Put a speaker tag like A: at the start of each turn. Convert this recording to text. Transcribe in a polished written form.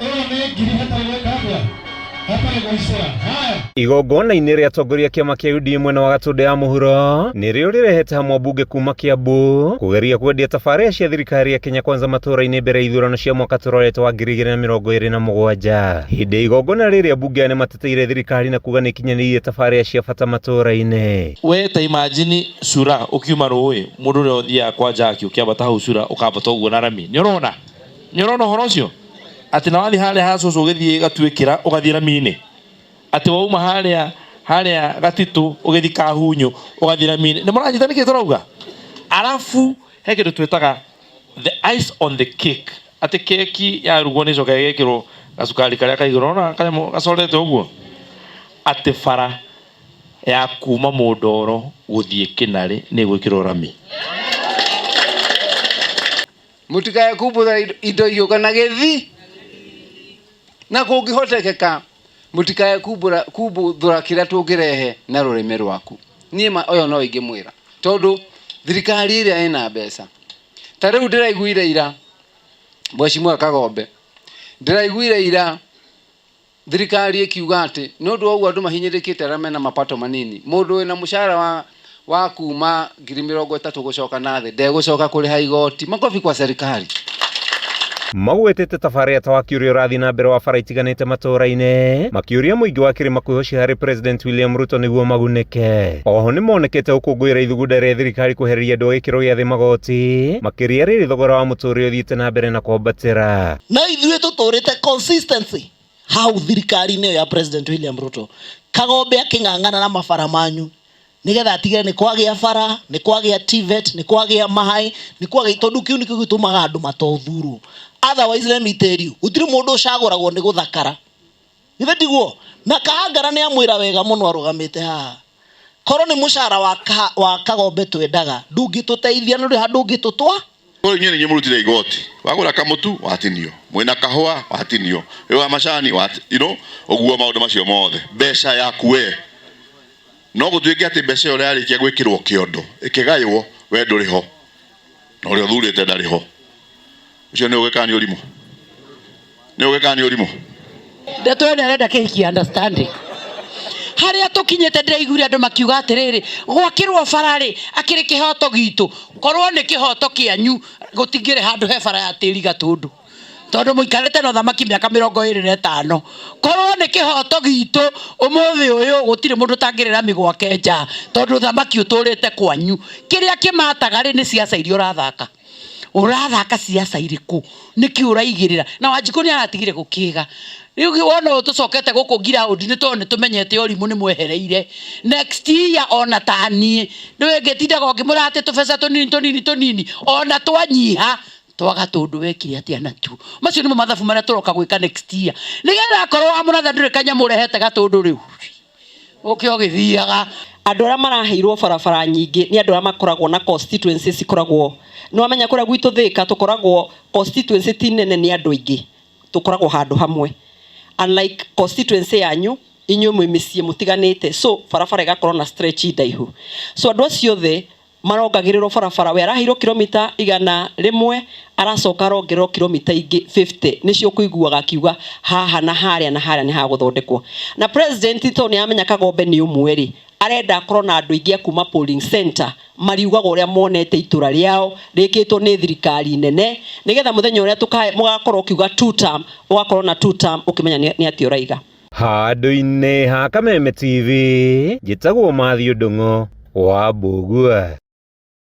A: Ĩyo nĩ ngiri hatarĩ gwĩka atĩa? Hatarĩ gũicũra. Haya.
B: Igongona-inĩ rĩa atongoria a kĩama kĩa UDA mwena wa Gatũndũ ya mũhuro nĩrĩo rĩrehete hamwe ambunge kuma Kiambu kũgeria kwendia tabarĩra cia thirikari ya Kenya Kwanza matũũra-inĩ mbere ya ithurano cia mwaka tũrorete wa 2027. Hĩndĩ ya igongona rĩrĩ ambunge aya nĩmateteire thirikari na kuga nĩĩkinyanĩirie tabarĩra cia bata matũũra-inĩ.
C: We ta imagine cura ũkiuma rũĩ mũndũ ũrĩa ũthiaga kwa Jackie ũkĩambata hau cura ũkambata ũguo na rami nĩ ũrona nĩ ũrona ũhoro ũcio atĩ na wathiĩ harĩa ha cũcũ ũgĩthiĩ gatuĩkĩra ũgathiĩ rami-inĩ atĩ wauma harĩa harĩa gatitũ ũgĩthiĩ kahunyũ ũgathiĩ rami-inĩ nĩ mũranyita nĩkĩ tũrauga arabu he kĩndũ twĩtaga the ice on the cake atĩ keki yarugwo nĩ ĩcokaga ĩgekĩrwo gacukari karĩa ka igũrũ ona kanyamũ gacorete ũguo atĩ bara ya kuma Mũndoro gũthiĩ Kĩnarĩ nĩ ĩgwĩkĩrwo rami.
D: Mũtikae kumbũra indo igĩũka na gĩthi, na kũngĩhotekeka mũtikae kumbũra kumbuthũra kĩrĩa tũngĩrehe na rũrĩmĩ rwaku. Niĩ ma ũyũ no ingĩmwĩra tondũ thirikari ĩrĩa ĩna mbeca ta rĩu ndĩraiguire ira Mheshimiwa Kagombe ndĩraiguire ira Thirikari ĩkiuga atĩ nĩ ũndũ wa ũguo andũ mahinyĩrĩrĩkĩte arĩa mena mapato manini, mũndũ wĩna mũcara wa wa kuma 30,000 gũcoka na thĩ ndegũcoka kũrĩha igoti. Makobi kwa serikali.
B: Magwetete tabarĩra ta waki ũrĩa ũrathiĩ na mbere wa bara itiganĩte matũũra-inĩ, makĩũria mũingĩ wa kĩrĩma kwĩhocia harĩ President William Ruto nĩguo magunĩke. Oho nĩmonekete gũkũngũĩra ithugunda rĩa thirikari kwehereria andũ a gĩkĩro gĩa thĩ magoti, makĩria rĩrĩ thogora wa mũtũrĩre ũthiĩte na mbere na kwambatĩra.
E: No ithuĩ tũtũrĩte consistency hau thirikari-inĩ ĩyo ya President William Ruto. Kagombe akĩng'ang'ana na mabara manyu nĩgetha atigĩre nĩ kwagĩa bara, nĩ kwagĩa TVET, nĩ kwagĩa maĩ, nĩ kwagĩa tondũ kĩu nĩkĩo gĩtũmaga andũ matothurwo. Otherwise let me tell you, gũtirĩ mũndũ ũcagũragwo nĩ gũthakara. Githĩ tiguo? Na Kahangara nĩ amwĩra wega mũno arũgamĩte haha. Korwo nĩ mũcara wa, ka, wa Kagombe twendaga, ndũngĩtũteithia na ndũrĩ handũ ũngĩtũtwa.
F: Kũrĩ inyuĩ nĩ inyuĩ mũrutire igoti wagũra kamũtu watinio mwĩna kahũa watinio wĩ wa macani wati, you know, ũguo maũndũ macio mothe mbeca yaku we no gũtuĩke atĩ mbeca ĩyo yarĩkia gwĩkĩrwo kĩondo ĩkĩgaywo we ndũrĩ ho na ũrĩa ũthurĩte ndarĩ ho ũcio nĩ ũgĩ kana nĩ ũrimũ nĩ ũgĩ kana nĩ ũrimũ
E: Ndeto ĩno ĩrenda kĩhiki understanding. Harĩa tũkinyĩte ndĩraiguire andũ makiuga atĩrĩrĩ, gwakĩrwo bara rĩ, akĩrĩ kĩhoto gitũ. Korwo nĩ kĩhoto kĩanyu, gũtingĩrĩ handũ he bara ya tĩri Gatũndũ. Tondũ mũikarĩte na ũthamaki mĩaka 25. Korwo nĩ kĩhoto gitũ, ũmũthĩ ũyũ gũtirĩ mũndũ ũtangĩrĩ rami gwake nja, tondũ ũthamaki ũtũrĩte kwanyu. Kĩrĩa kĩmataga rĩ, nĩ ciaca iria ũrathaka. Ũrathaka ciaca irĩkũ? Nĩkĩ ũraigĩrĩra? Na Wanjikũ nĩ aratigire gũkĩga. Rĩu wona ũũ tũcokete gũkũ ngiraũndi nĩ tondũ nĩ tũmenyete ũrimũ nĩ mwehereire. Next year ona ta niĩ, nĩũĩ ngĩtindaga o ngĩmwĩra atĩ tũbeca tũnini tũnini tũnini, ona twanyiha twa Gatũndũ wekire atĩa natuo. Macio nĩmo mathabu marĩa tũroka gwĩka next year. Nĩgetha akorwo wa mũratha ndũrĩ kanyamũ ũrehete Gatũndũ rĩu. Ũke ũgĩthiaga.
G: Andũ arĩa maraheirwo barabara nyingĩ nĩ andũ arĩa makoragwo na constituency cikoragwo, nĩ wamenya kũrĩa gwitũ Thĩka tũkoragwo constituency ti nene nĩ andũ aingĩ, tũkoragwo handũ hamwe. Unlike constituency yanyu, inyuĩ mwĩ mĩciĩ mũtiganĩte so barabara ĩgakorwo na stretch ndaihu. So andũ acio othe marongagĩrĩrwo barabara, we araheirwo kilomita 100 aracoka arongererwo kilomita ingĩ 50 nĩcio ũkũiguaga akiuga haha na harĩa na harĩa nĩ hagũthondekwo. Na president tondũ nĩ aramenya Kagombe nĩ ũmwe rĩ, arenda akorwo na andũ aingĩ a kuma polling center mariugaga ũrĩa monete itũra rĩao rĩkĩtwo nĩ thirikari nene, nĩgetha mũthenya ũrĩa mũgakorwo ũkiuga two term, ũgakorwo na two term ũkĩmenya nĩ atĩa ũraiga.
B: Handũ-inĩ ha Kameme TV, njĩtagwo Matthew Ndung'u wa Mbũgua.